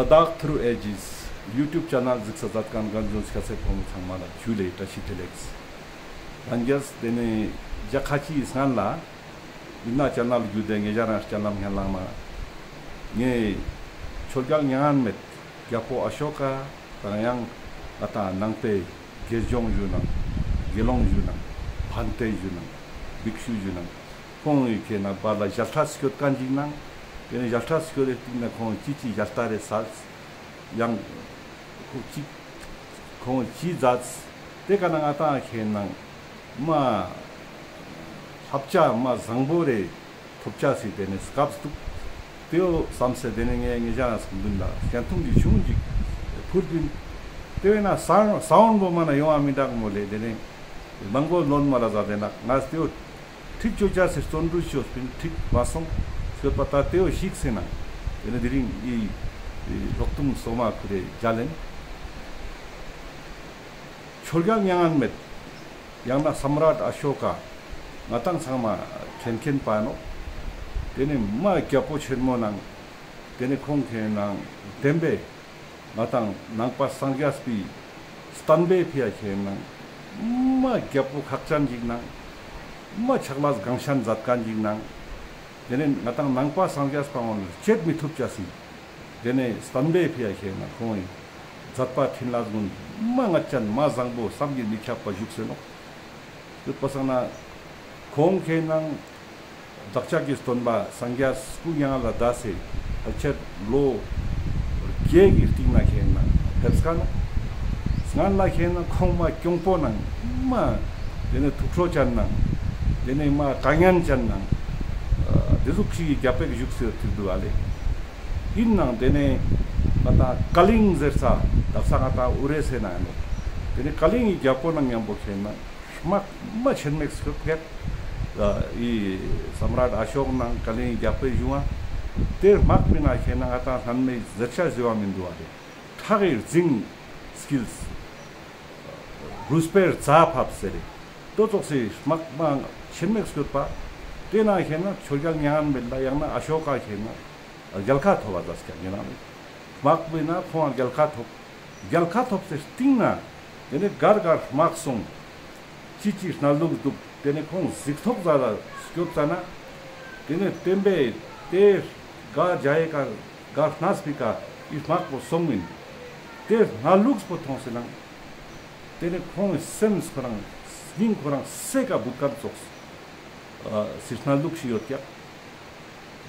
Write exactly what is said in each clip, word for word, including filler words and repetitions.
ལ་དྭགས་ཐྲུ་ཨེ་ཇིས་ཡུ་ཊུབ་ཆེ་ནལ་གཟིགས་ས་མཛད་མཁན་རྒན་གཞོན་སྐྱ་སེར་ཕོ་མོ་ཚང་མ་ལ་ཇུ་ལེ་བཀྲ་ཤིས་བདེ་ལེགས། རང་རྒྱལ་དེ་ནས་རྒྱ་ཁ་ཅིག་སྔན་ལ་ཡིན་ན་ཆེ་ནལ་བརྒྱུད་དེ་ངེད་ཅག་རང་ཆེ་ནལ་ཉན་ལ་མ་ངས་ཆོས་རྒྱལ་མྱ་ངན་མེད་རྒྱལ་པོ་ཨ་ཤོ་ཀ་དང་ཡང་ང་ཏང་ནང་པའི་དགེ་སྦྱོང་ཞུ་ནང་དགེ་སློང་ཞུ་ནང་བན་དེ་ཞུ་ནང་བིག་ཤུ་ཞུ་ནང་ཁོང་ཡི་ཁེ་ན་བར་ལ་ཞལ་ཏ་སྐྱོད་མཁན་ཅིག་ནང་དེ་ནས་ཞལ་ཏ་སྐྱོད་དེ་སྟིང་ན་ཁོང་ཅི་ཅི་ཞལ་ཏ་རེ་ས་ཡང་ཁོ་ཅི་ཁོང་ཅི་མཛད་དེ་ཀ་ན་ང་ཏང་ཁེ་ནང་མ་ལྷབ་ཆ་མ་བཟང་པོ་རེ་ཐོབ་ཆ་སི་དེ་ནས་སྐབས་འདུག་དེའོ་བསམ་སེ་དེ་ནས་ངས་ངེད་ཅག་རང་སང་མདུན་ལ་སྐྱན་ཐུང་གི་ཆུང་ཅིག་ཕུར་བིན། དེ་བས་ན་སའུན་སའུན་པོ་མ་ན་ཡོང་བ་མི་འདྲ་མོ་ལེ། དེ་ནས་མང་པོ་ལོན་མ་ལ་ཟ་དེ་ན་ང་དེའོ་ཁྲིག་ཅོ་ཆ་སི་བརྩོན་འགྲུས་ཅོས་པིན་ཁྲིག་མ་སོང་ཤོད་པ་ད་དེའོ་ཤིག་སེ་ན་དེ་ནས་དེ་རིང་ཨི་ཨི་ལོག་ཐུང་སོ་མ་ཁུ་རེ་རྒྱ་ལེན། ཆོས་རྒྱལ་མྱ་ངན་མེད། ཡང་ན་སམ་རཱཊ་ཨ་ཤོ་ཀ། ང་ཏང་ཚང་མ་མཁྱེན་མཁྱེན་པ་ནོག་དེ་ནས་མ་རྒྱལ་པོ་ཆེན་མོ་ནང་དེ་ནས་ཁོང་ཁེ་ནང་བདེན་པའི་ང་ཏང་ནང་པ་སངས་རྒྱས་པའི་བསྟན་པའི་ཕི་ཡ་ཁེ་ནང་མ་རྒྱལ་པོ་ཁག་ཅན་ཅིག་ནང་མ་ཕྱག་ལས་གང་ཤན་མཛད་མཁན་ཅིག་ནང་དེ་ནས་ང་ཏང་ནང་པ་སངས་རྒྱས་པ་ངོ་ལ་བཅད་མི་ཐུབ་ཆ་སི། དེ་ནས་བསྟན་པའི་ཕི་ཡ་ཁེ་ན་ཁོང་ངི་མཛད་པ་འཕྲིན་ལས་ཀུན་མ་ངད་ཅན་མ་བཟང་པོ་བསམ་གྱིས་མི་ཁྱབ་པ་བཞུགས་སེ་ནོག་ཡོད་པ་སང་ན་ཁོང་ཁེ་ནང་བདག་ཅག་གི་སྟོན་པ་སངས་རྒྱས་སྐུ་མྱ་ངན་ལས་འདས་སེ་ཕལ་ཆེར་ལོ་བརྒྱད་ཀྱི་སྟིང་ན་ཁེ་ན་ཕེབས་ཀ་ན་སྔན་ལ་ཁེ་ན་ཁོང་མ་གྱོང་པོ་ནང་མ་དེ་ནས་ཐུགས་ཁྲོ་ཅན་ནང་དེ་ནས་མ་དཀའ་ངལ་ཅན་ནང་དེ་ཟུག་ཅིག་གི་རྒྱབ་པེ་བཞུགས་སེ་ཡོད་ཐིག་འདུག་ཨ་ལེ། ཡིན་ནང་དེ་ནས་ང་ཏང་ཀ་ལིང་ཟེར་ས་དག་ས་ང་ཏང་ཨུ་རེ་སེ་ན་ཡིན་ནོག་དེ་ནས་ཀ་ལིང་གི་རྒྱལ་པོ་ནང་མཉམ་པོ་ཁེ་ན་དམག་མ་ཆེན་མེག་སྐྱོད་ཀྱག་ཨི་སམ་རཱཊ་ཨ་ཤོག་ནང་ཀ་ལིང་གི་རྒྱལ་པོའི་གཞུང་ང་དེ་དམག་མི་ན་ཁེ་ན་ང་ཏང་སྔན་མའི་ཟེར་ཆ་ཟེར་བ་མི་འདུག་ཨ་ལེ། ཁྲག་གི་རྫིང་སྐྱིལ། རུས་པའི་རྩ་ཕབ་ཟེར་རེ། ཏོ་ཙོགས་སི་དམག་མ་ཆེན་མེག་སྐྱོད་པ། དེ་ན་ཁེ་ན་ཆོས་རྒྱལ་མྱ་ངན་མེད་ལ་ཡང་ན་ཨ་ཤོ་ཀ་ཁེ་ན་རྒྱལ་ཁ་ཐོབ་པ་ཟ་སྐྱ་ངེ་ན་མེད། དམག་བོ་ན་ཁོང་རྒྱལ་ཁ་ཐོབ། རྒྱལ་ཁ་ཐོབ་སེ་སྟིང་ན་དེ་ནས་གར་གར་དམག་སོང་། ཅི་ཅི་སྣ་ལུགས་འདུག་དེ་ནས་ཁོང་གཟིགས་ཐོག་ཟ་ལ་སྐྱོད་ཙ་ན། དེ་ནས་བསྟན་པའི་དེ་ག་རྒྱ་ཡེ་ཀ་ག་སྣ་སྤི་ཀ་ཨི་དམག་པོ་སོང་མིན། དེ་སྣ་ལུགས་པོ་མཐོང་སེ་ནང་། དེ་ནས་ཁོང་གི་སེམས་ཁོ་རང་སྙིང་ཁོ་རང་སེ་ཀ་བུད་ཀ་ཙོགས་སི་སྣ་ལུགས་ཤིག་ཡོད་ཀྱག་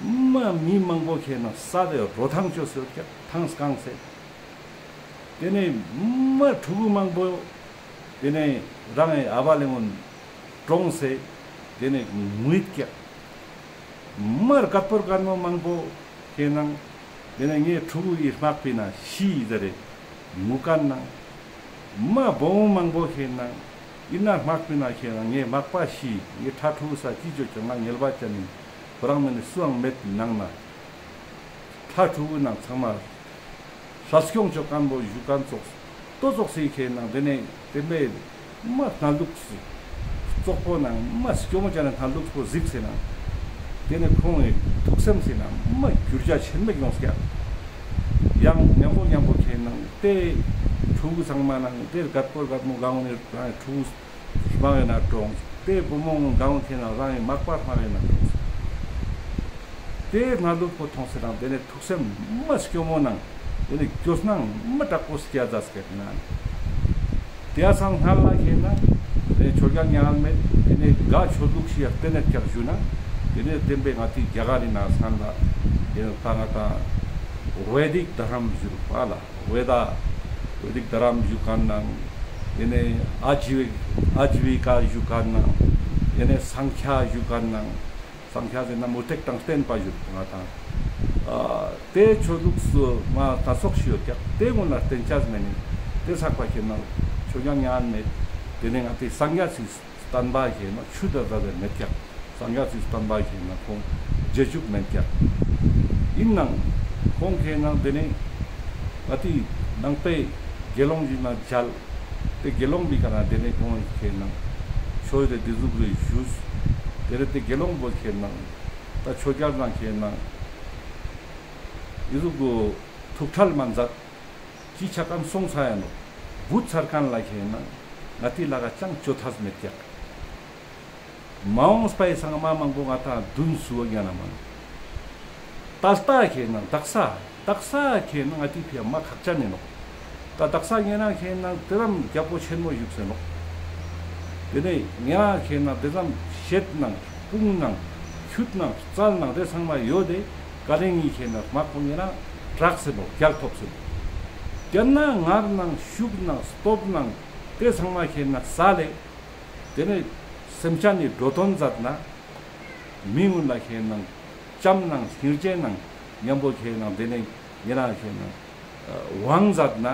མ་མི་མང་པོ་ཁེ་ན་ས་དེ་རོ་ཐང་ཅོས་ཡོད་ཀྱག་ཐང་སྐང་སེ། དེ་ནས་མ་ཕྲུ་གུ་མང་པོ་དེ་ནས་རང་ཨ་བ་ལེ་ངོན་གྲོངས་སེ་དེ་ནས་ངུས་ཀྱག་མ་རྒད་པོ་རྒད་མོ་མང་པོ་ཁེ་ནང་དེ་ནས་ངའི་ཕྲུ་གུ་ཡི་དམག་པི་ན་ཤི་ཟེར་རེ་ངུ་མཁན་ནང་། མ་བུ་མོ་མང་པོ་ཁེ་ནང་ཡིན་ན་དམག་པི་ན་ཁེ་ནང་ངའི་མག་པ་ཤི་ངའི་ཕྲུ་གུ་ས་ཅི་ཅོ་ཅོ་ང་ངལ་བ་ཅན་ནི་ཁོ་རང་མེད་ནི་སུའང་མེད་ནང་ན། ཕྲུ་གུ་ནང་ཚང་མ་ཧྲ་སྐྱོང་ཅོ་མཁན་པོ་བཞུགས་མཁན་ཙོགས་ཏོ་ཙོགས་སི་ཁེ་ནང་དེ་ནས་དེ་མེད། མ་སྣ་ལུགས་སི་ཙོག་པོ་ནང་མ་སྐྱོ་མོ་ཅན་ནི་སྣ་ལུགས་པོ་གཟིགས་སེ་ནང་། དེ་ནས་ཁོང་གི་ཐུགས་སེམས་སེ་ནང་མ་འགྱུར་བ་ཆེན་མེག་ཡོངས་ཀྱག་ཡང་མཉམ་པོ་མཉམ་པོ་ཁེ་ནང་དེ་ཕྲུ་གུ་ཚང་མ་ནང་དེ་རྒད་པོ་རྒད་མོ་གང་ནས་རང་ཕྲུ་གུ་དམག་ཡིན་ན་གྲོངས། དེ་བུ་མོ་གང་ཁེ་ནང་རང་གི་མག་པ་དམག་ཡིན་ན་གྲོངས། དེ་སྣ་ལུགས་པོ་མཐོང་སེ་ནང་དེ་ནས་ཐུགས་སེམས་མ་སྐྱོ་མོ་ནང་དེ་ནས་སྐྱོ་སྣང་མ་དྲག་པོ་སྐྱ་ཛ་སྐྱ་ནང་། དེ་ཡ་སང་སྔར་ལ་ཁེ་ན་དེ་ནས་ཆོས་རྒྱལ་མྱ་ངན་མེད་དེ་ནས་ག་ཆོས་ལུགས་ཤིག་ཡ་བསྟེན་ནས་ཀྱག་ཞུ་ན་དེ་ནས་བསྟན་པའི་ང་ཏི་རྒྱ་གར་རི་ནང་སང་ལ་དེ་ནས་ད་ང་ཏང་བེ་དིག་དྷ་རམ་ཞུ་རུག་པ་ལ་བེ་ད་བེ་དིག་དྷ་རམ་ཞུ་མཁན་ནང་དེ་ནས་ཨ་ཇི་བི་ཨ་ཇི་བི་ཀ་ཞུ་མཁན་ནང་དེ་ནས་སང་ཁྱ་ཞུ་མཁན་ནང་། སངས་རྒྱས་ཟེར་ན་མུ་སྟེགས་དང་བསྟན་པ་ཞུ་ང་དང་། ཨ་དེ་ཆོས་ལུགས་སུ་མ་སྣ་ཚོགས་ཤིག་ཡོད་ཀྱག་དེ་ངོ་ན་བསྟེན་ཅས་མེད་ནི། དེ་ཚགས་པ་ཁེ་ན་ཆོས་རྒྱལ་མྱ་ངན་མེད། དེ་ནས་ང་དེ་སངས་རྒྱས་སི་བསྟན་པ་ཁེ་ན་ཆུ་དང་འདྲ་བའི་མེད་ཀྱག་སངས་རྒྱས་སི་བསྟན་པ་ཁེ་ན་ཁོང་རྗེས་འཇུག་མེད་ཀྱག་ཡིན་ནང་ཁོང་ཁེ་ན་དེ་ནས་ང་དེ་ནང་པའི་དགེ་སློང་ཞིག་ན་མཇལ། དེ་དགེ་སློང་བི་ཀ་ན་དེ་ནས་ཁོང་ཁེ་ན་ཆོས་དེ་དེ་ཟུག་རེ་ཞུས། དེ་རེ་དེ་དགེ་སློང་བོ་ཁེ་ན་ད་ཆོས་རྒྱལ་ནང་ཁེ་ན་ཨི་ཟུག་གོ། ཐུགས་ཁྲལ་མ་མཛད། ཅི་ཆ་ཁན་སོང་ས་ཡ་ནོག། བུད་ཚར་ཁན་ལ་ཁེ་ན་ང་ཏི་ལ་ག་ཅང་ཅོ་ཐབས་མེད་ཀྱག། མ་འོངས་པའི་སང་མ་མང་པོ་ང་ཏང་དུན་སུ་བ་ཉན་ན་མ་ནོག། ད་ལྟ་ཁེ་ན་དག་ས་དག་ས་ཁེ་ན་ང་ཏི་ཕི་ཡ་མ་ཁག་ཅན་ཨིན་ནོག། ད་དག་ས་ཉེ་རང་ཁེ་ན་དེ་རམ་རྒྱལ་པོ་ཆེན་མོ་བཞུགས་སེ་ནོག། དེ་ནས་ཉེ་རང་ཁེ་ན་དེ་རམ་ཤེད་ནང་སྤུང་ནང་ཁྱུད་ནང་རྩལ་ནང་དེ་ཚང་མ་ཡོད་དེ་ཀ་ལེ་ངི་ཁེ་ན་མ་ཁོང་ཉེ་རང་དྲག་སེ་ནོག། རྒྱལ་ཐོབ་སེ་ནོག། དེ་ན་ངར་ནང་ཤུགས་ནང་སྟོབས་ནང་དེ་ཚང་མ་ཁེ་ན་ས་ལེ། དེ་ནས་སེམས་ཅན་ནི་འགྲོ་དོན་མཛད་ན། མི་ཀུན་ལ་ཁེ་ནང་བྱམས་ནང་སྙིང་རྗེ་ནང་མཉམ་པོ་ཁེ་ནང་དེ་ནས་ཉེ་རང་ཁེ་ནང་དབང་མཛད་ན།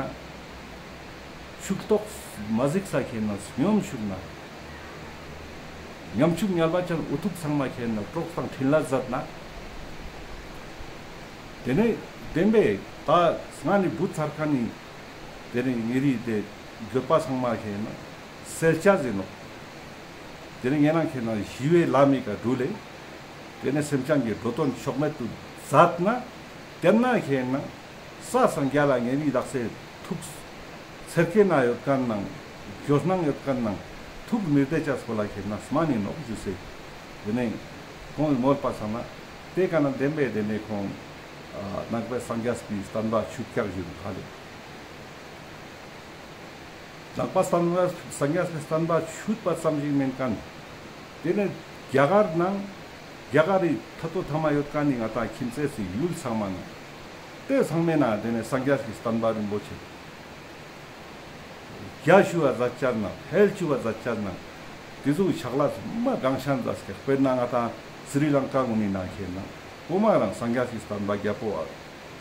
ཕྱུག་ཏོག་མ་གཟིགས་ས་ཁེ་ནང་སྙོམས་ཞུགས་ན། ཉམ་ཆུང་ཉལ་བ་ཅན་འུ་ཐུག་ཚང་མ་ཁེ་ནང་གྲོགས་དང་འཕྲིན་ལས་མཛད་ན། དེ་ནས་བདེན་པའི་ད་སྔ་ནི་བུད་ཚར་ཁན་ནི་དེ་ནས་ཉེ་རི་དེ་འགྱོད་པ་ཚང་མ་ཁེ་ན་སེལ་ཆ་ཟེར་ནོག། དེ་ནས་ཉེ་རང་ཁེ་ན་ཞི་བའི་ལམ་མི་ཀ་འགྲུལ་ལེ། དེ་ནས་སེམས་ཅན་གྱི་འགྲོ་དོན་ཕྱོགས་མེད་དུ་མཛད་ན། དེ་ན་ཁེ་ན་ས་སང་རྒྱ་ལ་ཉེ་རི་དག་སེ་ཐུགས་ཚེར་ཁེ་ན་ཡོད་ཁན་ནང་འགྱོད་སྣང་ཡོད་ཁན་ནང་ཐུགས་མི་བདེ་ཆ་སྐོར་ལ་ཁེ་ན་སྨན་ནི་ནོག་ཞུ་སེ། དེ་ནས་ཁོང་གི་མོལ་པ་སང་ན་དེ་ཀ་ན་བདེན་པའི་དེ་ནས་ཁོང་ནང་པའི་སངས་རྒྱས་པའི་བསྟན་པ་ཆུད་ཀྱག་ཞུ་ཁ་ལེ། ནང་པ་སངས་རྒྱས་སངས་རྒྱས་སི་བསྟན་པ་ཆུད་པ་ཙམ་ཞིག་མེན་ཁན། དེ་ནས་རྒྱ་གར་ནང་རྒྱ་གར་རི་ཐ་ཐོ་ཐ་མ་ཡོད་ཁན་ནི་ང་ཏང་ཁྱིམ་མཚེས་སི་ཡུལ་ཚང་མ་ནང་དེ་ཚང་མའི་ནང་དེ་ནས་སངས་རྒྱས་སི་བསྟན་པ་རིན་པོ་ཆེ་རྒྱ་ཞུ་བ་མཛད་ཅན་ནང་ཧེལ་ཞུ་བ་མཛད་ཅན་ནང་དེ་ཚོ་ཕྱག་ལས་མ་གང་ཤན་མཛད་ཀྱག། དཔེར་ན་ང་ཏང་སི་རི་ལང་ཀ་གུན་ནི་ནང་ཁེ་ན་གོ་མ་རང་སངས་རྒྱས་སི་བསྟན་པ་རྒྱལ་པོ་ཨ་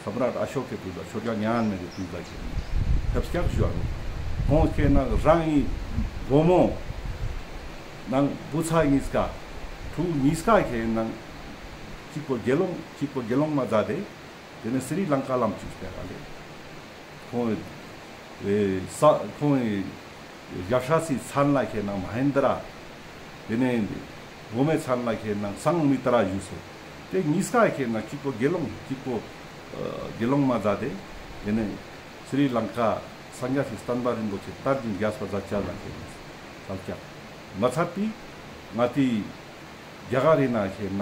སམ་རཱཊ་ཨ་ཤོ་ཀའི་དུས་ལ་ཆོས་རྒྱལ་མྱ་ངན་མེད་ཀྱི་དུས་ལ་ཁེ་ན་ཐེབས་ཀྱག་ཞུ་བ་ནོག། ཁོང་ཁེ་ན་རང་གི་བུ་མོ་ནང་བུ་ཚ་གཉིས་ཀ་ཕྲུ་གུ་གཉིས་ཀ་ཁེ་ན་གཅིག་པོ་དགེ་སློང་གཅིག་པོ་དགེ་སློང་མ་མཛད་དེ་དེ་ནས་སི་རི་ལང་ཀ་ལམ་བཅུག་སྟེ་ཨ་ལེ། ཁོང་ཨེ་ས་ཁོང་ཡ་ཤ་སི་མཚན་ལ་ཁེ་ན་མ་ཧེན་དྲ། དེ་ནས་བུ་མོའི་མཚན་ལ་ཁེ་ན་སང་མི་ཏྲ་ཞུ་སོ། དེ་གཉིས་ཀ་ཁེ་ན་གཅིག་པོ་དགེ་སློང་གཅིག་པོ་ཨ་དགེ་སློང་མ་མཛད་དེ། དེ་ནས་སི་རི་ལང་ཀ་སངས་རྒྱས་སི་བསྟན་པ་རིན་པོ་ཆེ་དར་ཞིང་རྒྱས་པ་མཛད་ཅ་ལ་ཁེ་ན་ས་ཀྱག། མ་ཚད་པའི་ང་ཏི་རྒྱ་གར་རི་ན་ཁེ་ན་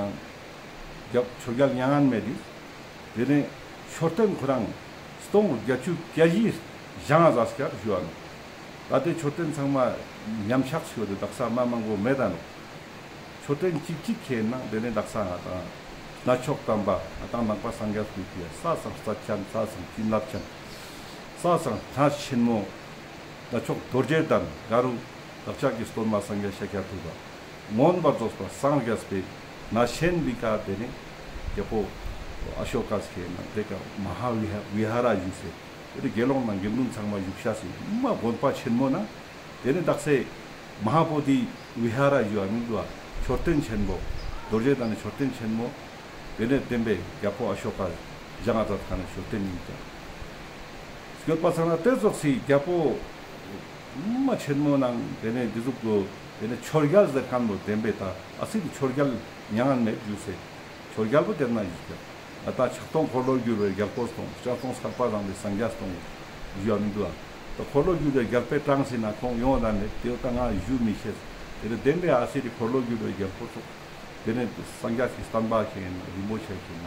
རྒྱལ་ཆོས་རྒྱལ་མྱ་ངན་མེད་དེ། དེ་ནས་མཆོད་རྟེན་ཁོ་རང་སྟོང་བརྒྱད་ཅུ་གྱ་བཞི་བཞེངས་ས་ཀྱག་ཞུ་བ་ནོག། ད་དེ་མཆོད་རྟེན་ཚང་མ་ཉམས་ཆག་ཞུ་བ་དེ་དག་ས་མ་མང་པོ་མེད་ད་ནོག། མཆོད་རྟེན་གཅིག་གཅིག་ཁེ་ན་དེ་ནས་དག་ས་ང་ཏང་གནས་མཆོག་དམ་པ་ང་ཏང་ནང་པ་སངས་རྒྱས་པའི་ཕི་ཡ་ས་སང་རྩ་ཆེན་ས་སང་བྱིན་རླབས་ཅན་ས་སང་གནས་ཆེན་མོ་གནས་མཆོག་རྡོ་རྗེ་གདན་ག་རུ་བདག་ཅག་གི་སྟོན་པ་སངས་རྒྱས་ཤཱཀྱ་ཐུབ་པ་མངོན་པར་རྫོགས་པ་སངས་རྒྱས་པའི་གནས་ཆེན་འདི་ཀ་དེ་ནས་རྒྱལ་པོ་ཨ་ཤོ་ཀ་ཁེ་ན་དེ་ཀ་མ་ཧཱ་བི་ཧ་བི་ཧཱ་ར་ཞུ་སེ་དེ་ནས་དགེ་སློང་ནང་དགེ་འདུན་ཚང་མ་བཞུགས་ཤ་སེ་མ་དགོན་པ་ཆེན་མོ་ན་དེ་ནས་དག་སེ་མ་ཧཱ་བོ་དྷི་བི་ཧཱ་ར་ཞུ་བ་མི་འདུག་པ། མཆོད་རྟེན་ཆེན་མོ་རྡོ་རྗེ་གདན་ནི་མཆོད་རྟེན་ཆེན་མོ། དེ་ནས་བསྟན་པའི་རྒྱལ་པོ་ཨ་ཤོ་ཀ་བཞེངས་མཛད་ཁན་ནི་མཆོད་རྟེན་ཡིན་ཀྱང་། སྐྱོད་པ་ཚང་ན་དེ་ཙོགས་སི་རྒྱལ་པོ་མ་ཆེན་མོ་ནང་དེ་ནས་འདི་ཟུག་ཏུ་དེ་ནས་ཆོས་རྒྱལ་ཟེར་ཁན་བོ་བསྟན་པའི་ད་ཨ་སི་ནི་ཆོས་རྒྱལ་མྱ་ངན་མེད་ཞུ་སེ་ཆོས་རྒྱལ་བོ་དེ་ན་ཞུ་ཀྱང་ད་ཕྱག་སྟོང་འཁོར་ལོ་བསྒྱུར་བའི་རྒྱལ་པོ་སྟོང་ཕྱག་སྟོང་ཚགས་པ་དང་དེ་སངས་རྒྱས་སྟོང་ཞུ་བ་མི་འདུག་པ། ད་འཁོར་ལོ་བསྒྱུར་བའི་རྒྱལ་པོའི་གྲངས་ཟིན་ན་ཁོང་ཡོང་ད་ནས་དེ་ད་ང་ཞུ་མི་ཤེས། དེ་ནས་བསྟན་པའི་ཨ་སི་ནི་འཁོར་ལོ་བསྒྱུར་བའི་རྒྱལ་པོ་སྟོང་། དེ་ནས་སངས་རྒྱས་ཀྱི་བསྟན་པ་ཁེ་ན་རིན་པོ་ཆེ་ཁེ་ན་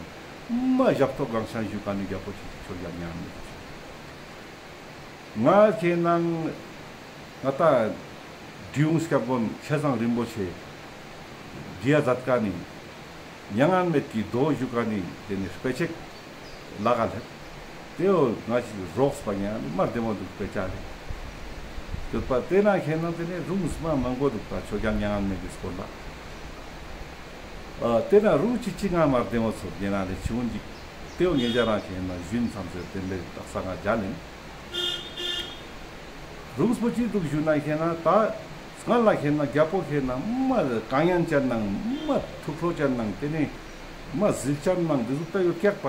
མ་ཞབས་ཏོག་གང་ཤན་ཞུ་ཁན་ནི་རྒྱལ་པོ་ཆེ་ཆོས་རྒྱལ་མྱ་ངན་མེད་ང་ཁེ་ན་ང་ད་འབྲི་གུང་སྐྱབས་མགོན་ཆེ་ཚང་རིན་པོ་ཆེ་འབྲི་ཡ་མཛད་ཁན་ནི་མྱ་ངན་མེད་ཀྱི་མདོ་ཞུ་ཁན་ནི་དེ་ནས་དཔེ་ཆ་ལ་ག་ལེབ། དེ་བོ་ང་ཞིག་རོགས་པ་ཉན་མ་བདེ་མོ་འདུག་དཔེ་ཆ་ལེ། ཡོད་པ་དེ་ན་ཁེ་ན་དེ་ནས་རུང་མ་མང་པོ་འདུག་ད་ཆོས་རྒྱལ་མྱ་ངན་མེད་ཀྱི་སྐོར་ལ། ཨ་དེ་ན་རུང་ཅི་ཅི་ང་མ་བདེ་མོ་ཚོར་ཉན་ན་ལེ་ཆི་འོན་ཅིག་དེ་བོ་ངེད་ཅག་རང་ཁེ་ན་ཞུན་མཚམས་སེ་བསྟན་པའི་དག་ས་ང་མཇལ་ལེན། རུང་སྤོ་ཅི་འདུག་ཞུ་ན་ཁེ་ན་ད་སྔར་ལ་ཁེ་ན་རྒྱལ་པོ་ཁེ་ན་མ་དཀའ་ངལ་ཅན་ནང་མ་ཐུགས་ཁྲོ་ཅན་ནང་དེ་ནས་མ་ཟིལ་ཅན་ནང་དེ་ཟུག་ད་ཡོད་ཀྱག་པ།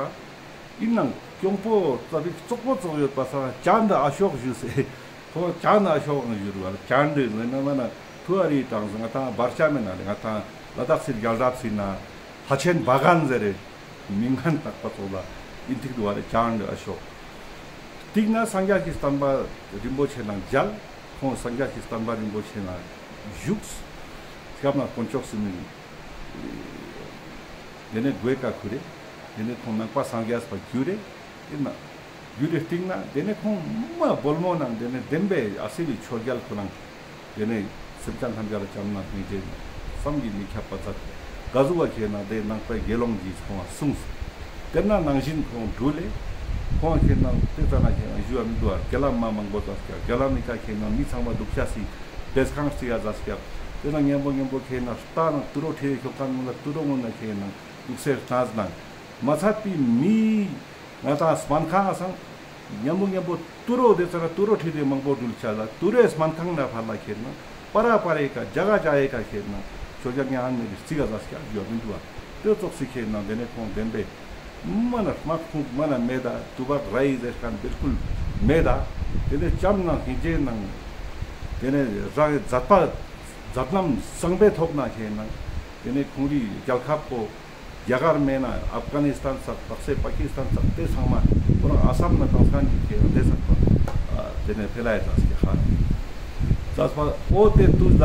ཡིན་ནང་གྱོང་པོ་ཙ་པིག་བཙོག་པོ་ཙོག་ཡོད་པ་ས་ཅན་ད་ཨ་ཤོག་ཞུ་སེ། ཁོ་ཅན་ད་ཨ་ཤོག་ཞུ་རུ་བ་ཅན་ད་ཟེར་ན་མ་ན་ཐུ་ཨ་རི་དང་ང་ཏང་བར་ཆ་མེད་ན་ལེ་ང་ཏང་ལ་དྭགས་སི་རྒྱལ་རབས་སི་ན་ལྷ་ཆེན་བ་གན་ཟེར་རེ། མིང་ཁན་བཏགས་པ་ཙོགས་ལ་ ཨིན་ཐིག་དུག་པ་རེ་ཅཱནྡ་ཨ་ཤོ་ཀ། ཐིག་ན་སངས་རྒྱས་ཀྱི་བསྟན་པ་རིན་པོ་ཆེ་ནང་མཇལ། ཁོང་སངས་རྒྱས་ཀྱི་བསྟན་པ་རིན་པོ་ཆེ་ནང་བཞུགས། སྐྱབས་ན་དཀོན་མཆོག་སི་མིང་། དེ་ནས་གོའི་ཀ་ཁུར་རེ། དེ་ནས་ཁོང་ནང་པ་སངས་རྒྱས་པ་གྱུར་རེ། ཨིན་ན། གྱུར་རེ་སྟིང་ན་དེ་ནས་ཁོང་མ་བོལ་མོ་ནང་དེ་ནས་བདེན་པའི་ཨ་སི་ལི་ཆོས་རྒྱལ་ཁོ་རང་དེ་ནས་སེམས་ཅན་ཐམས་ཅད་ལ་བྱམས་ན་སྙིང་རྗེ་བསམ་གྱིས་མི་ཁྱབ་པ་མཛད། ག་ཟུག་པ་ཁེ་ན་དེ་ནང་པའི་དགེ་སློང་གིས་ཁོང་ལ་གསུངས། དེ་ན་ནང་བཞིན་ཁོང་འགྲུལ་ལེ། ཁོང་ཁེ་ན་དེ་ཙ་ན་ཁེ་ན་ཞུ་བ་མི་འདུག་པ། རྒྱ་ལམ་མ་མང་པོ་ཙ་སྐྱ་རྒྱ་ལམ་མི་ཀ་ཁེ་ན་མི་ཚང་མ་འདུག་ཆ་སི་བེས་ཁང་རྩིག་ག་ཙ་སྐྱ། དེ་ན་ཉམ་པོ་ཉམ་པོ་ཁེ་ན་རྟ་ནང་ཏུ་རོ་ཁྲིད་ཤོག་ཁན་ངོ་ན་ཏུ་རོ་ངོ་ན་ཁེ་ན་དུག་སེ་རྟ་ནང་མ་ཚད་པའི་མི་ང་དང་སྨན་ཁང་ཨ་སང་ཉམ་པོ་ཉམ་པོ་ཏུ་རོ་དེ་ཙ་ན་ཏུ་རོ་ཁྲིད་དེ་མང་པོ་འགྲུལ་ཆ་ལ་ཏུ་རོའི་སྨན་ཁང་ན་ཕར་ལ་ཁེ་ན་པ་ར་པ་རའི་ཀ་རྒྱ་ག་རྒྱ་ཡའི་ཀ་ཁེ་ན་ཆོས་རྒྱལ་མྱ་ངན་མེད་ཀྱི་རྩིག་ག་ཙ་སྐྱ་ཡོད་མི་འདུག་པ། དེ་ཙོགས་སི་ཁེ་ན་དེ་ནས་ཁོང་བདེན་པའི་མ་ན་དམག་དཔུང་མ་ན་མེད་ད། དུ་བག་ར་ཡི་ཟེར་ཁན་བིལ་ཀུལ་མེད་ད། དེ་ནས་བྱམས་ནང་སྙིང་རྗེ་ནང་དེ་ནས་རང་གི་མཛད་པ་མཛད་རྣམ་གཙང་པའི་ཐོག་ན་ཁེ་ན་དེ་ནས་ཁོང་རི་རྒྱལ་ཁབ་པོ་རྒྱ་གར་མེད་ན་ཨབ་གྷ་ནི་སྟན་ཙོགས་དག་སེ་པ་ཀི་སྟན་ཙོགས་དེ་ཚང་མ་ཁོ་རང་ཨ་སམ་ན་ཏང་སན་གི་ཁེ་ན་དེ་ཚང་མ་དེ་ནས་ཕེ་ལ་ཡ་ཙ་སྐྱ་ཧ། ཙ་སྤ་འོ་དེ་དུས་ལ་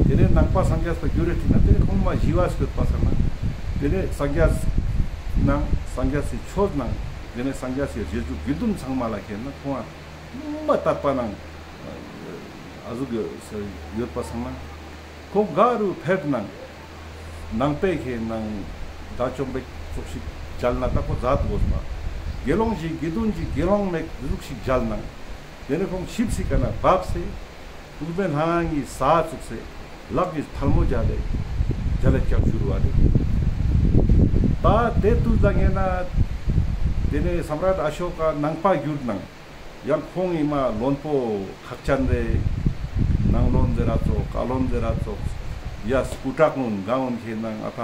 དེ་ནས་ནང་པ་སངས་རྒྱས་པ་གྱུར་རེ་ཐིག་ན་དེ་ནས་ཁོང་མ་ཞི་བ་སྐྱོད་པ་སང་ན་དེ་ནས་སངས་རྒྱས་ནང་སངས་རྒྱས་སི་ཆོས་ནང་དེ་ནས་སངས་རྒྱས་སི་རྗེས་འཇུག་དགེ་འདུན་ཚང་མ་ལ་ཁེ་ན་ཁོང་མ་དད་པ་ནང་ཨ་ཟུག་ཡོད་པ་སང་ན་ཁོང་ག་རུ་ཕེབས་ནང་ནང་པའི་ཁེ་ནང་དགྲ་བཅོམ་པའི་ཙོགས་ཤིག་མཇལ་ན་ད་ཁོ་མཛད་དགོས་པ། དགེ་སློང་ཞིག་དགེ་འདུན་ཞིག་དགེ་སློང་མེད་ཟུག་ཤིག་མཇལ་ནང་དེ་ནས་ཁོང་ཆིབས་སི་ཀ་ན་བབས་སེ་དབུས་པའི་ལྷ་ངི་ས་བཙུགས་སེ་ལག་གི་ཐལ་མོ་སྦྱར་ཏེ་རྒྱལ་ལ་སྐྱབས་བཅོལ་བ་རེད། ད་དེ་དུས་ལ་ངེ་ན་དེ་ནས་སམ་རཱཏ་ཨ་ཤོ་ཀ་ནང་པ་གྱུར་ནང་ཡང་ཁོང་ངི་མ་བློན་པོ་ཁག་ཅན་རེ། ནང་བློན་ཟེར་ར་ཙོགས་བཀའ་བློན་ཟེར་ར་ཙོགས་ཡ་སྐུ་དྲག་ངུན་གང་ངུན་ཁེ་ནང་ཨ་ཕ་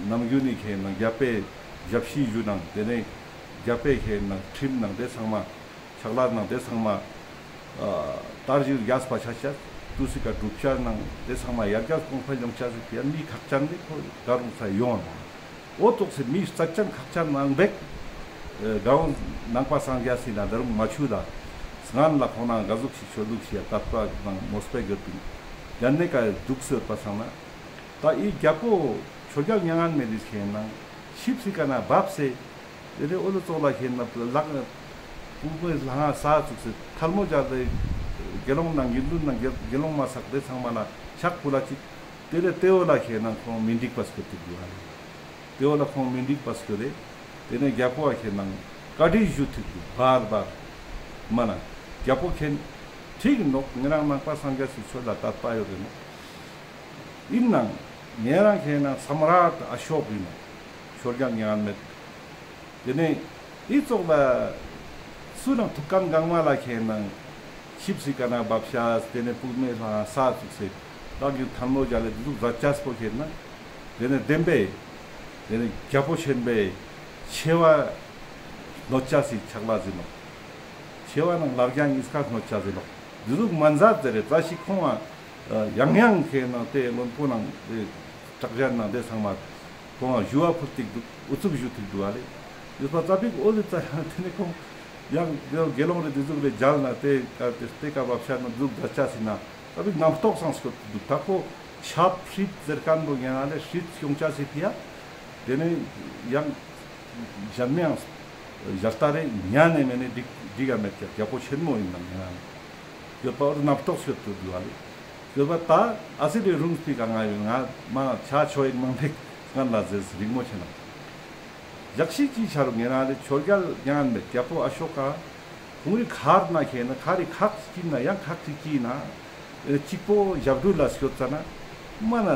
ནམ་རྒྱུན་ནི་ཁེ་ནང་རྒྱལ་པོའི་ཞབས་ཕྱི་ཞུ་ནང་དེ་ནས་རྒྱལ་པོའི་ཁེ་ནང་ཁྲིམས་ནང་དེ་ཚང་མ་ཕྱག་ལས་ནང་དེ་ཚང་མ་ཨ་དར་ཞིག་རྒྱས་པ་ཆ་ཆ་དུས་སི་ཀ་སྒྲུབ་བྱ་ནང་དེ་ཚང་མ་ཡར་རྒྱས་གོང་འཕེལ་ཡོང་ཆ་ཟིག་ཡ་མི་ཁག་ཅན་དེ་ཁོ་ག་རུང་ས་ཡོང་ནོ། འོ་ཙོགས་སི་མི་རྩ་ཅན་ཁག་ཅན་ནང་བེག་ཨེ་གའོ་ནང་པ་སངས་རྒྱས་སི་ན་ད་རུང་མ་ཆུ་ད་སྔན་ལ་ཁོང་ན་ག་ཟུག་ཤིག་ཆོས་ལུགས་ཤིག་ཡ་དད་པ་ནང་མོས་པའི་གི་དུ་ཡན་ནེ་ཀ་དུག་སེ་ཡོད་པ་སང་ན་ད་ཨི་རྒྱལ་པོ་ཆོས་རྒྱལ་མྱ་ངན་མེད་དི་ཁེ་ནང་ཆིབས་སི་ཀ་ན་བབས་སེ་དེ་ནས་འོ་ལོ་ཙོགས་ལ་ཁེ་ན་ལག་དབུས་པའི་ལྷ་ས་བཙུགས་སེ་ཐལ་མོ་སྦྱར་ཏེ་དགེ་སློང་ནང་དགེ་འདུན་ནང་དགེ་དགེ་སློང་མ་ཚག་དེ་ཚང་མ་ལ་ཕྱག་ཕུལ་ལ་ཅིག་དེ་ལས་དེ་བོ་ལ་ཁེ་ན་ཁོང་མི་འགྲིག་པ་སྐྱོད་དེ་འདུག་ཨ་ནི། དེ་བོ་ལ་ཁོང་མི་འགྲིག་པ་སྐྱོད་དེ། དེ་ནས་རྒྱལ་པོ་བ་ཁེ་ན་བཀའ་འདྲི་ཞུ་ཐུབ་འདུག་བར་བར། མ་ན་རྒྱལ་པོ་ཁེ་ན་ཁྲིག་ནོག་ངེ་རང་ནང་པ་སངས་རྒྱས་སི་ཆོས་ལ་དད་པ་ཡོད་དེ་ནོག་ཨིན་ནང་ངེ་རང་ཁེ་ན་སམ་རཱཏ་ཨ་ཤོ་ཀ་ཨིན་ནོག་ཆོས་རྒྱལ་མྱ་ངན་མེད། དེ་ནས་ཨི་ཙོགས་ལ་སུ་ནང་ཐུགས་ཁན་གང་མ་ལ་ཁེ་ནང་ཆིབས་སི་ཀ་ན་བབས་ཤ་དེ་ནས་དབུས་མའི་ལྷ་ས་བཙུགས་སེ་ལག་གི་ཐལ་མོ་སྦྱར་ལེ་དུག་ཟ་ཅས་པོ་ཁེ་ན་དེ་ནས་བདེན་པའི་དེ་ནས་རྒྱལ་པོ་ཆེན་པོའི་ཆེ་བ་གནོད་ཅས་སི་ཕྱག་ལས་ཟིན་ནོག་ཆེ་བ་ནང་ལར་རྒྱང་ཉིས་ཀ་གནོད་ཅས་ཟིན་ནོག་དེ་ཟུག་མ་མཛད་ཟེར་རེ་ཙ་ཞིག་ཁོང་ང་ཡང་ཡང་ཁེ་ནང་དེ་བློན་པོ་ནང་དེ་དྲག་ཞན་ནང་དེ་ཚང་མ་ཁོང་ང་ཞུ་བ་ཕུལ་ཏིག་དུག་ཨུ་ཚུགས་ཞུ་ཏིག་དུག་ཨ་ལེ། ཡོད་པ་ཙ་པིག་འོ་ལེ་ཙ་ཡང་དེ་ནས་ཁོང་ཡང་དེ་དགེ་སློང་རེ་དེ་ཟུག་རེ་མཇལ་ན་དེ་ཀ་དེ་དེ་ཀ་བབས་ཤ་ན་དུག་ཟ་ཅས་སི་ན་ཙ་པིག་རྣམ་རྟོག་སང་སྐྱོད་དུག་ད་ཁོ་ཆབ་སྲིད་ཟེར་ཁན་བོ་ཡང་ཨ་ལེ་སྲིད་སྐྱོང་ཅས་སི་ཕི་ཡ་དེ་ནས་ཡང་གཞན་མའང་ཞལ་ལྟ་རེ་ཉན་ནས་མེད་ནས་འགྲིག་འགྲིག་ག་མེད་ཀྱག་རྒྱལ་པོ་ཆེན་མོ་ཨིན་ནང་ཡང་ཡོད་པ་འོ་རྣམ་རྟོག་སྐྱོད་དུ་འདུག་ཨ་ལེ། ཡོད་པ་ད་ཨ་སི་རེ་རུང་སྤི་ག་ང་ཡོད་ང་མ་ཆ་ཆོས་ཡིག་མང་པོ་སྔན་ལ་ཟེར་རིང་མོ་ཆེ་ན། ཞག་ཤིག་ཅི་ཆ་རུ་ངེ་རང་ལེ་ཆོས་རྒྱལ་མྱ་ངན་མེད་རྒྱལ་པོ་ཨ་ཤོ་ཀ་ཁོང་རི་མཁར་ན་ཁེ་ན་མཁར་རི་ཁག་ཅིག་ན་ཡང་ཁག་ཅིག་ཅིག་ན་ཨེ་གཅིག་པོ་ཞབས་དྲུང་ལ་སྐྱོད་ཙ་ན་མ་ན་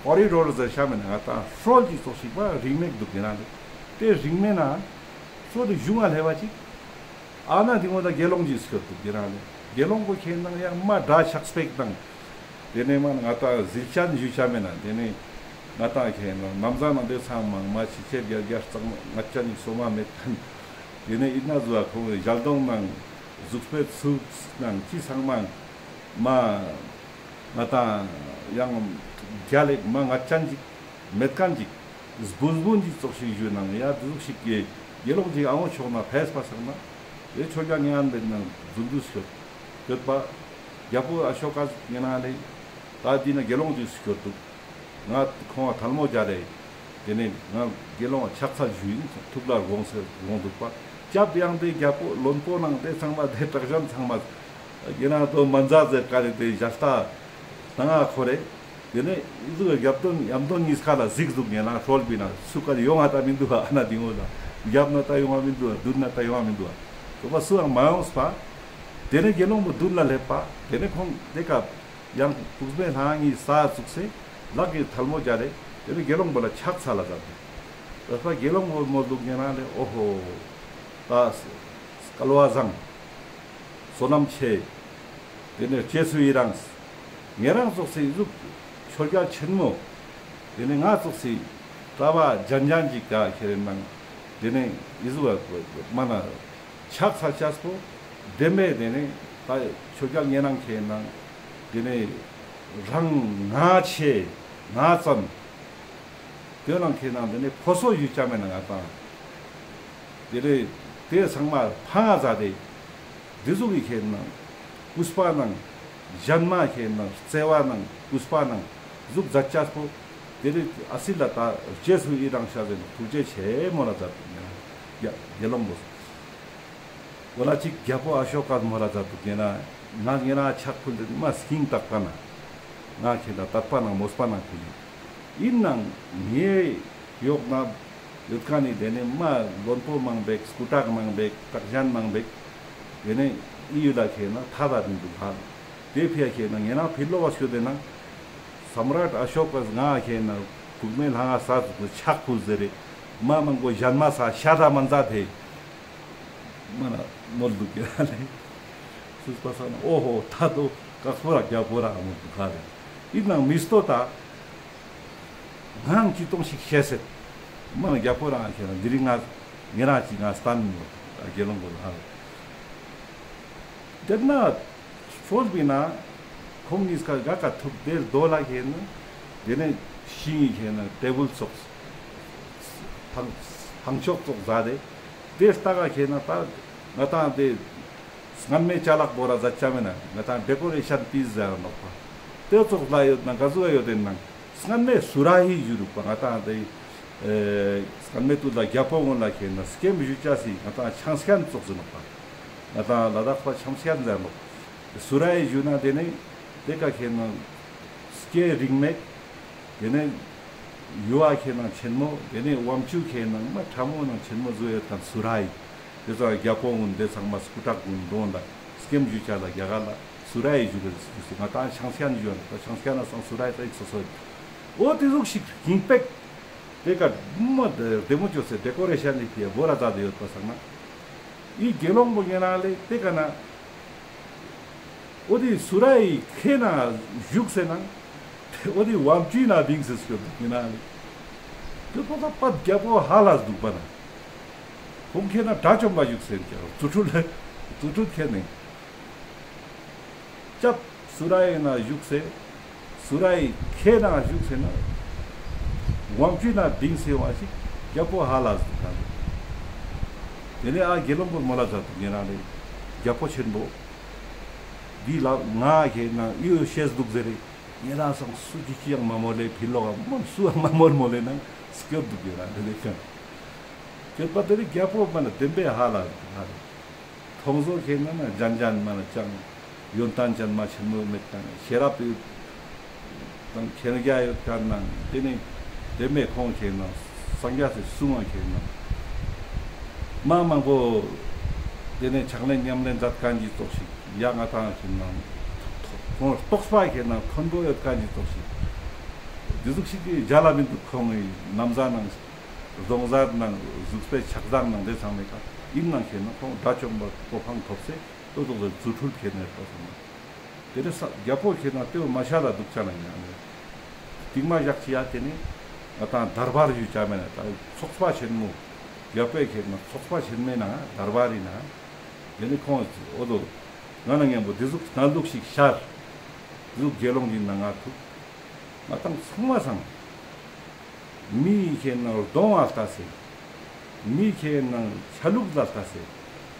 ཀོ་རི་ཌོར་ཟེར་ཤ་མེད་ན་ང་ཏང་ཧྲོལ་གྱི་ཙོགས་ཤིག་པ་རིང་མེད་འདུག་ཡིན་ན་ལེ། དེ་རིང་མེད་ན་ཧྲོལ་དུ་གཞུང་ང་ལྷེ་བ་ཅིག་ཨ་ན་དེ་མོ་ད་དགེ་སློང་ཅིག་སྐྱོད་འདུག་ཡིན་ན་ལེ། དགེ་སློང་པོ་ཁེ་ན་ཡང་མ་དྲ་ཆགས་སྤེག་དང་དེ་ནས་མ་ང་ཏང་ཟིལ་ཅན་ཞུ་ཆ་མེད་ན་དེ་ནས་ང་ཏང་ཁེ་ན་ནམ་ཟ་ནང་དེ་ཚང་མ་མ་ཕྱི་ཆེར་རྒྱ་རྒྱ་གཙང་མ་ང་ཅན་ནི་སོ་མ་མེད་ཁན། དེ་ནས་ཨིན་ན་ཟུ་བ་ཁོང་གི་ཞལ་གདོང་ནང་གཟུགས་པོའི་ཚུགས་ནང་ཅི་ཚང་མ་མ་ང་ཏང་ཡང་རྒྱ་ལེགས་མ་ང་ཅན་ཅིག་མེད་ཁན་ཅིག་སྦུན་སྦུན་ཅིག་ཙོགས་ཤིག་ཞུ་ནང་ཡ་དེ་ཟུག་ཤིག་གི་ དགེ་སློང་ཅིག་ཨ་བོ་ཕྱོགས་ནེ་ཕེས་པ་སང་ན་དེ་ཆོས་རྒྱལ་ངེ་རང་བེད་ན་རྫུན་དུ་སྐྱོད་སྐྱོད་པ། རྒྱལ་པོ་ཨ་ཤོ་ཀ་ངེ་རང་ལེ་ད་འདི་ན་དགེ་སློང་ཅིག་སྐྱོད་དུག་ང་ཁོང་ང་ཐལ་མོ་སྦྱར་རེ། དེ་ནེ་ང་དགེ་སློང་ཕྱག་འཚལ་ཞུ་ཡིན་ཐུགས་ལ་དགོངས་ཟེར་དགོངས་དུག་པ། སྐྱབས་ཡང་དེ་རྒྱལ་པོ་བློན་པོ་ནང་དེ་ཚང་མ་དེ་དྲག་ཞན་ཚང་མ་ངེ་རང་དོ་མན་ཛ་ཟེར་ཀ་རེ་དེ་ཞབས་ཏ་ཏང་ང་ཁོ་རེ། དེ་ནེ་ཨི་ཟུག་གི་རྒྱབ་དོན་ཡམ་དོན་གཉིས་ཀ་ལ་གཟིགས་དུག་ངེ་རང་ཧྲོལ་པི་ན་སུ་ཀ་རེ་ཡོང་ང་ད་མི་དུག་ཨ་ན་དེ་ངོ་ལ་རྒྱབ་ན་ད་ཡོང་ང་མི་དུག་མདུན་ན་ད་ཡོང་ང་མི་དུག་ཨ་དོ་པ་སུའང་མ་ཡོངས་པ། དེ་ནེ་དགེ་སློང་པོ་མདུན་ལ་སླེབས་པ། དེ་ནེ་ཁོང་དེ་ཀ་ཡང་དུག་སྨེ་ལྷང་ངི་ས་བཙུགས་སེ་ལག་གི་ཐལ་མོ་སྦྱར་རེ། དེ་ནེ་དགེ་སློང་པོ་ལ་ཕྱག་འཚལ་ལ་མཛད་དེ། དེ་ཀ་དགེ་སློང་པོ་མོལ་དུག་ངེ་རང་ལེ་ཨོ་ཧོ། ད་སྐལ་བ་བཟང་། བསོད་ནམས་ཆེ། དེ་ནེ་རྗེས་སུ་ཡི་རང་། ངེ་རང་ཙོགས་སི་ཨི་ཟུག་ཆོས་རྒྱལ་ཆེན་མོ། དེ་ནེ་ང་ཙོགས་སི་གྲྭ་པ་ཇན་ཇན་ཅིག་ག་ཁྱེར་ནང་། དེ་ནེ་ཨི་ཟུག་མ་ན་ཕྱག་འཚལ་ཅེས་པོ། དེ་མེད་དེ་ནེ་ད་ཆོས་རྒྱལ་ངེ་རང་ཁྱེར་ནང་། དེ་ནེ་རང་ང་ཆེ་ང་ཙམ། དེ་ནང་ཁྱེར་ནང་དེ་ནེ་ཕོ་སོ་ཡུ་ཅ་མེ་ན་ང་ཏང་། དེ་རེ་དེ་ཚང་མ་ཕང་ང་ཛད་དེ། དེ་ཟུག་གི་ཁྱེར་ནང་གུས་པ་ནང་ཞན་མ་ཁྱེར་ནང་བརྩེ་བ་ནང་གུས་པ་ནང་ཟུག་ཛད་ཅེས་པོ། དེ་རེ་ཨ་སི་ལ་ད་རྗེས་སུ་ཡི་རང་ཤ་ཟེར་ན་ཐུགས་རྗེ་ཆེ་མོ་ལ་ཛད་དུག་ཡ་དགེ་སློང་པོ། འོ་ལ་ཅིག་རྒྱལ་པོ་ཨ་ཤོ་ཀ་མོལ་ལ་ཛད་དུག་ངེ་རང་ང་ངེ་རང་ཕྱག་ཕུལ་ཏེ་མ་སྙིང་ཐག་པ་ན་ང་ཁྱེད་ལ་དད་པ་ནང་མོས་པ་ནང་ཕུལ་ཡིན། ཨིན་ནང་ངའི་ཡོག་ན་ཡོད་ཁན་ནི་དེ་ནེ་མ་བློན་པོ་མང་པེག་སྐུ་དྲག་མང་པེག་དྲག་ཞན་མང་པེག་དེ་ནེ་ཨི་ཡུལ་ལ་ཁྱེད་ན་ཐ་ད་མི་དུག་ཧ་ལ། དེ་ཕི་ཡ་ཁྱེད་ན་ངེ་རང་ཕི་ལོག་བ་སྐྱོད་དེ་ན་སམ་རཱཊ་ཨ་ཤོ་ཀ་ང་ཁྱེད་ན་དུག་མེ་ལྷང་ང་ས་ཕྱག་ཕུལ་ཟེར་རེ་མ་མང་པོ་ཞན་མ་ས་ཤ་ད་མན་ཛད་དེ། མ་ན་མོལ་དུག་གེ་ཧ་ལེ། སུས་པ་ས་ན་ཨོ་ཧོ་ད་དོ་ཀག་སྤོ་ར་རྒྱལ་པོ་ར་མོལ་དུག་ཧ་ལེ། ཨིན་ནང་མི་སྟོ་ད་ངའང་ཅི་ཏོང་ཞིག་ཤེས་སེད། མ་ན་རྒྱལ་པོ་རང་ཁྱེད་ན་དེ་རིང་ང་ངེ་རང་ཅི་ང་སྟན་མོ་དགེ་སློང་པོ་ཧ་ལེ། དེ་ན་ཧྲོལ་པི་ན་ཁོང་གཉིས་ཀ་ག་ཀ་ཐུག་དེ་རྡོ་ལ་ཁྱེད་ན་དེ་ནེ་ཤིང་ངི་ཁྱེད་ན་ཊེ་བལ་ཙོགས་ཕང་ཕང་ཅོག་ཙོགས་ཛད་དེ། དེ་ལྟ་ག་ཁྱེད་ན་ད་ང་ཏང་དེ་སྔན་མེ་ཅ་ལག་བོ་ར་ཛད་ཅ་མེ་ན་ང་ཏང་ཌེ་ཀོ་རེ་ཤན་པིས་ཛད་ནོག་པ། དེ་ཙོགས་ལ་ཡོད་ན་ག་ཟུག་ཡོད་དེ་ནང་སྔན་མེ་སུ་ར་ཧི་ཞུ་རུག་པ། ང་ཏང་དེ་ཨེ་སྔན་མེ་ཏུ་ལ་རྒྱལ་པོ་ངོ་ལ་ཁྱེད་ན་སྐྱེམས་ཞུ་ཅེས་སི་ང་ཏང་ཆང་སྐྱན་ཙོགས་ཟེར་ནོག་པ། ང་ཏང་ལ་དྭགས་པ་ཆང་སྐྱན་ཟེར་ནོག་སུ་ར་ཧི་ཞུ་ན་དེ་ནེ་དེ་ཀ་ཁྱེད་ན་སྐྱེ་རིང་མེད། དེ་ནེ་ཡུ་བ་ཁྱེད་ན་ཆེན་མོ། དེ་ནེ་ཝམ་ཆུ་ཁྱེད་ན་མ་ཕྲ་མོ་ནང་ཆེན་མོ་ཟུག་ཡོད་ཁན་སུ་ར་ཧི། དེ་ཚང་རྒྱལ་པོ་གུན་དེ་ཚང་མ་སྐུ་དྲག་གུན་འདོན་ལ་སྐྱེམས་ཞུ་ཅེས་ལ་རྒྱ་གར་ལ་སུ་ར་ཧི་ཞུ་རེ་ཟེར་ང་ཏང་ཆང་སྐྱན་ཞུ་ཡོད་ན་ད་ཆང་སྐྱན་ན་སང་སུ་ར་ཧི་ད་ཡིག་སོ་སོ་ཡོད། འོ་དེ་ཟུག་ཞིག་ཧིང་པེག་དེ་ཀ་མ་བདེ་མོ་ཅོས་སེ་ཌེ་ཀོ་རེ་ཤན་ནི་ཕི་ཡ་བོ་ར་ཛད་དེ་ཡོད་པ་སང་ན། ཨི་དགེ་སློང་པོ་ཉེ་རང་ལེ་དེ་ཀ་ན། འོ་དེ་སུ་ར་ཧི་ཁེ་ན་བཞུགས་སེ་ན། འོ་དེ་ཝམ་ཅུའི་ན་བིངས་སེ་སྐྱོད་དུག་ཉེ་རང་ལེ། དེ་པོ་ད་པད་རྒྱལ་པོ་ཧ་ལས་དུག་པ་ན། ཁོང་ཁེ་ན་དགྲ་བཅོམ་པ་བཞུགས་སེ་ཡིན་ཀྱང་རྫུ་འཕྲུལ་རྫུ་འཕྲུལ་ཁེ་ནེ། སྐྱབས་སུ་ར་ཧི་ན་བཞུགས་སེ། སུ་ར་ཧི་ཁེ་ན་བཞུགས་སེ་ན། ཝམ་ཅུའི་ན་བིངས་སེ་ཡོང་བ་ཞིག་རྒྱལ་པོ་ཧ་ལས་དུག་ག་ལེ། དེ་ནེ་ཨ་དགེ་སློང་པོ་མོལ་ལ་ཛད་དུག་ཉེ་རང་ལེ། རྒྱལ་པོ་ཆེན་པོ། འདི་ལ་ང་ཁེ་ན་ཨི་ཡོ་ཤེས་དུག་ཟེར་རེ། ཉེ་རང་སང་སུ་ཅི་ཅི་ཡང་མ་མོལ་ལེ་ཕི་ལོག་ག་མོལ་སུའང་མ་མོལ་མོལ་ལེ་ནང་སྐྱོད་དུག་ཉེ་རང་ལེ་ཁན། སྐྱོད་པ་དེ་ནེ་རྒྱལ་པོ་མ་ན་བདེན་པའི་ཧ་ལས་དུག་ཧ་ལས། ཐོང་ཟོ་ཁེ་ན་ན་ཇན་ཇན་མ་ན་ཅང་ཡོན་ཏན་ཅན་མ་ཆེན་མོ་མེད་ཀྱང་ཤེས་རབ་ཡོད་དང་མཁྱེན་རྒྱ་ཡོད་ཀྱང་ནང་དེ་ནེ་དེ་མེད་ཁོང་ཁེ་ན་སངས་རྒྱས་སི་གསུང་བ་ཁེ་ན་མ་མང་པོ་དེ་ནེ་ཕྱག་ལེན་ཉམས་ལེན་མཛད་ཁན་གྱི་ཙོགས་ཤིག་ཡ་ང་ཏང་ཁེ་ན་ཁོང་རྟོགས་པ་ཁེ་ན་མཐོན་པོ་ཡོད་ཁན་གྱི་ཙོགས་ཤིག་དེ་ཟུག་ཤིག་གི་མཇལ་ལ་མི་དུག་ཁོང་གི་ན་བཟའ་ནང་། གདོང་གཟར་ནང་གཟུགས་པོའི་ཆགས་སྡང་ནང་དེ་ཚང་མེད་ཀ་ཨིན་ནང་ཁེ་ན་ཁོང་དགྲ་བཅོམ་པ་གོ་འཕང་ཐོབ་སེ་ཏོ་ཏོ་ཏོ་རྫུ་འཕྲུལ་ཁེ་ན་ཡོད་པ་སོང་ན། དེ་རེ་ས་རྒྱལ་པོ་ཁེ་ན་ཏེ་བོ་མ་ཤ་ལ་དུག་ཅ་ན་ཡང་ནི། སྟིང་མ་ཞག་ཅི་ཡ་དེ་ནི་ང་ཏང་དར་བར་ཡུ་ཅ་མེད་ན་ད་ཚོགས་པ་ཆེན་མོ་རྒྱལ་པོའི་ཁེ་ན་ཚོགས་པ་ཆེན་མོའི་ནང་དར་བར་ཡིན་ན། དེ་ནི་ཁོང་འོ་དོ་ང་ན་ཉམ་པོ་དེ་ཟུག་ན་ལུག་ཞིག་ཤར། དེ་ཟུག་དགེ་སློང་གི་ནང་ང་ཐུག་ང་ཏང་ཚང་མ་སང་། མི་ཁེ་ན་གདོང་ང་ལྟ་སེ། མི་ཁེ་ནང་ཆ་ལུགས་ལ་ལྟ་སེ།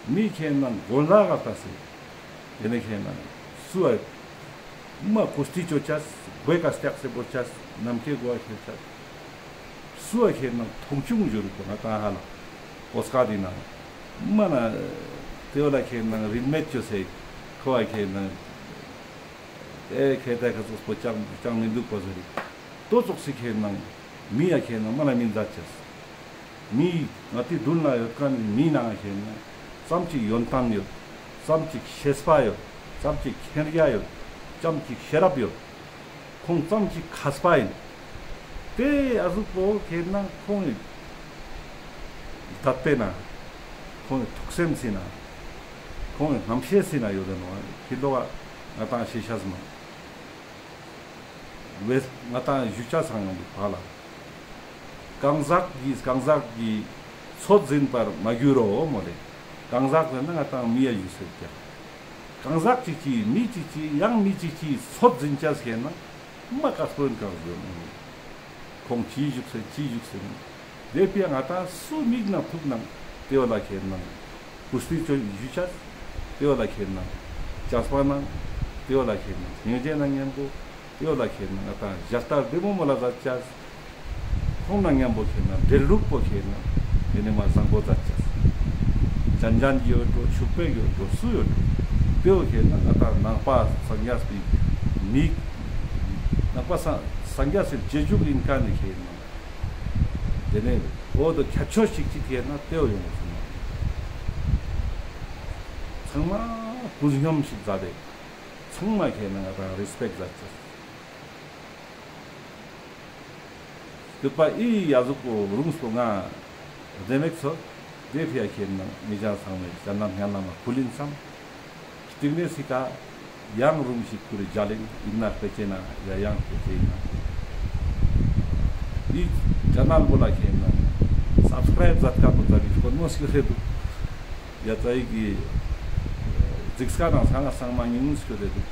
མི་ཁེ་ནང་གོན་ལ་ལ་ལྟ་སེ། དེ་ནེ་ཁེ་ནང་སུ་ཨ་མ་ཀུ་སྟི་ཅོ་ཅས་གོས་ཀ་སྟེགས་སེ་བོར་ཅས་ནམ་ཁེ་གོ་ཁེ་ཅས། སུ་ཨ་ཁེ་ནང་མཐོང་ཆུང་འཇུ་རུ་གོ་ང་ཏང་ཧ་ལ་གོ་སྐ་དི་ནང་མ་ན་དེ་བོ་ལ་ཁེ་ནང་རིན་མེད་ཅོ་སེ་ཁོ་ཨ་ཁེ་ནང་ཨེ་ཁེ་ཏ་ཁ་ཙོགས་པོ་ཅང་ཅང་མི་འདུག་པ་ཟེར་རི། ཏོ་ཙོགས་སི་ཁེ་ནང་མི་ཡ་ཁེ་ནང་མ་ན་མི་མཛད་ཅས། མི་ང་ཏི་དུན་ལ་ཡོད་ཁན་མི་ནང་ཁེ་ནང་ཙམ་ཅིག་ཡོན་ཏན་ཡོད། ཙམ་ཅིག་ཤེས་པ་ཡོད། ཙམ་ཅིག་མཁྱེན་རྒྱ་ཡོད། ཙམ་ཅིག་ཤེས་རབ་ཡོད། ཁོང་ཙམ་ཅིག་མཁས་པ་ཡིན། དེ་ཨ་ཟུག་པོ་ཁེ་ནང་ཁོང་གི་དད་པེ་ན། ཁོང་གི་ཐུགས་སེམས་སི་ན། ཁོང་གི་རྣམ་ཤེས་སི་ན་ཡོད་དེ་ནོ། ཁྱི་ལོ་ང་ཏང་ཤེས་ཤ་མ། ང་ཏང་ཞུ་ཆ་སང་ཡོང་དུག་ཕ་ལ། གང་ཟག་གི་གང་ཟག་གི་ཚོད་འཛིན་པར་མ་གྱུར་རོ་མོ་ལེ། གང་ཟག་ཟེར་ན་ང་ཏང་མི་ཡ་ཞུ་སེ་ཀྱང་། གང་ཟག་ཅིག་གི་མི་ཅིག་གི་ཡང་མི་ཅིག་གི་ཚོད་འཛིན་ཆ་ཟེར་ན་མ་ཀ་སྤོན་གང་ཟེར་ནོ། ཁོང་ཅི་བཞུགས་སེ་ཅི་བཞུགས་སེ་ནོ། དེ་ཕི་ཡ་ང་ཏང་སུ་མིག་ན་ཐུག་ནང་དེ་བོ་ལ་ཁེ་ནང་ཀུ་སྟི་ཅོ་ཞུ་ཆ། དེ་བོ་ལ་ཁེ་ནང་ཅས་པ་ནང་། དེ་བོ་ལ་ཁེ་ནང་སྙིང་རྗེ་ནང་ཉམ་པོ། དེ་བོ་ལ་ཁེ་ནང་ང་ཏང་ཞལ་ལྟ་བདེ་མོ་མོ་ལ་ཟ་ཆ། ཁོང་ནང་ཉམ་པོ་ཁེ་ནང་འབྲེལ་ལུགས་པོ་ཁེ་ནང་དེ་ནེ་མ་བཟང་པོ་ཟ་ཆ། ཅན་ཅན་གྱི་ཡོད་འགྲོ་ཕྱུག་པོའི་ཡོད་འགྲོ་སུ་ཡོད་འགྲོ། དེ་བོ་ཁེ་ནང་ང་ཏང་ནང་པ་སངས་རྒྱས་པའི་མིག་ནང་པ་སངས་སངས་རྒྱས་སི་རྗེས་འཇུག་ཡིན་ཁན་ནི་ཁེ་ནང་། དེ་ནེ་འོ་དོ་ཁྱད་ཆོས་ཤིག་ཅིག་ཁེ་ན་དེ་བོ་ཡོང་སོང་ན། ཚང་མ་ཀུན་སྙོམས་ཤིག་མཛད་དེ། ཚང་མ་ཁེ་ན་ང་ཏང་རེས་པེཀྚ་མཛད་ཅེས། སྐྱོད་པ་ཨི་ཡ་ཟུག་པོ་རུང་སོ་ང་བདེ་མེད་ཚོ་དེ་ཕི་ཡ་ཁེ་ན་ངེ་ཅག་ཚང་མའི་ཞལ་ནམ་སྙན་ལམ་མ་ཕུལ་ཡིན་སམ། སྟིང་ནེ་སི་ཀ་ཡང་རུང་ཞིག་ཁུར་རེ་མཇལ་ཡིན། ཡིན་ན་སྤེ་ཆེ་ན་ཡ་ཡང་སྤེ་ཆེ་ཡིན་ན། འི་ཅེ་ནལ་བོ་ལ་ཁེ་ན་སབ་སི་ཀ་རའིབ་མཛད་ཁན་བོ་མཛད་ཡིན་དཀོན་མོ་ཞིག་རེད་འདུག། ཡ་ཙ་ཡི་གི་གཟིགས་ས་ནང་ཚང་མ་ཚང་མ་ཉུང་ངུ་ཞིག་རེད་འདུག།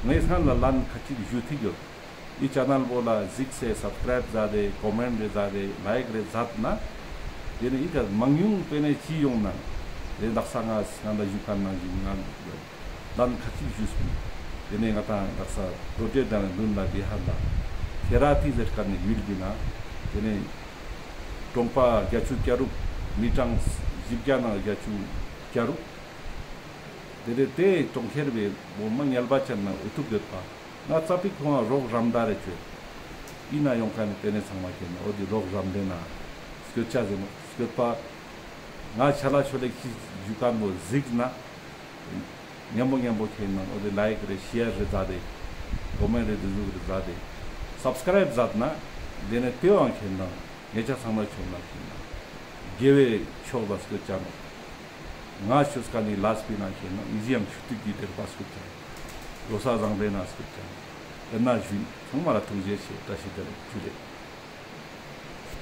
ངས་སྔན་ལ་ལན་ཁ་ཅིག་ཞུ་ཐིག་ཡོད། འི་ཅེ་ནལ་བོ་ལ་གཟིགས་སེ་སབ་སི་ཀ་རའིབ་མཛད་དེ་ཀོ་མེན་ཊ་རེ་མཛད་དེ་ལའིཀ་རེ་མཛད་ན། དེ་ནེ་འི་ཀ་མང་ཉུང་པེ་ནེ་ཅི་ཡོང་ན། དེ་དག་ས་ང་སྔན་ལ་ཞུ་ཁན་ནང་བཞིན་ང་ལན་ཁ་ཅིག་ཞུས་སོང་། དེ་ནེ་ང་ཏང་དག་ས་རྡོ་རྗེ་གདན་མདུན་ལ་དེ་ཧ་ལ་ཁེ་ར་ཐི་ཟེར་ཁན་ནི་ཡུལ་གྱི་ནང་། དེ་ནེ་གྲོང་པ་བརྒྱད་ཅུ་གྱ་དྲུག་མི་གྲངས་བཞི་བརྒྱ་ནང་བརྒྱད་ཅུ་གྱ་དྲུག། དེ་ནེ་དེ་གྲོང་ཁྱེར་བའི་བོ་མ་ཉལ་བ་ཅན་ན་འུ་ཐུག་ཡོད་པ། ང་ཙ་པིག་ཁོང་ང་རོགས་རམ་ད་རེ་ཅོས། ཨི་ན་ཡོང་ཁན་ནི་དེ་ནེ་ཚང་མ་ཁེ་ན་འོ་དེ་རོགས་རམ་དེ་ན་སྐྱོད་ཆ་ཟེར་ནོ། སྐྱོད་པ་ང་ཆ་ལ་ཆོ་ལེ་ཁྱི་ཞུ་ཁན་བོ་གཟིགས་ན། ཉམ་པོ་ཉམ་པོ་ཁེ་ན་འོ་དེ་ལའིཀ་རེ་ཤེར་རེ་མཛད་དེ། ཀོ་མེན་ཊ་རེ་དེ་ཟུག་རེ་མཛད་དེ། སབ་སི་ཀ་རའིབ་མཛད་ན། དེ་ནེ་དེ་བོའང་ཁེ་ན་ངེ་ཅག་ཚང་མ་ཆོ་ན་ཁེ་ན་དགེ་བའི་ཕྱོགས་ལ་སྐྱོད་ཆ་ནོ། ང་ཆོས་ཀ་ནི་ལས་པི་ན་ཁེ་ན་ཨི་ཟི་ཡང་ཆུ་ཏིག་གི་དེར་པ་སྐྱོད་ཆ་ནོ། ལོ་ས་བཟང་པེ་ན་སྐྱོད་ཆ་ནོ། དེ་ན་ཞུ་ཚང་མ་ལ་ཐུགས་རྗེ་ཆེ། བཀྲ་ཤིས་བདེ་ལེགས། ཇུ་ལེ།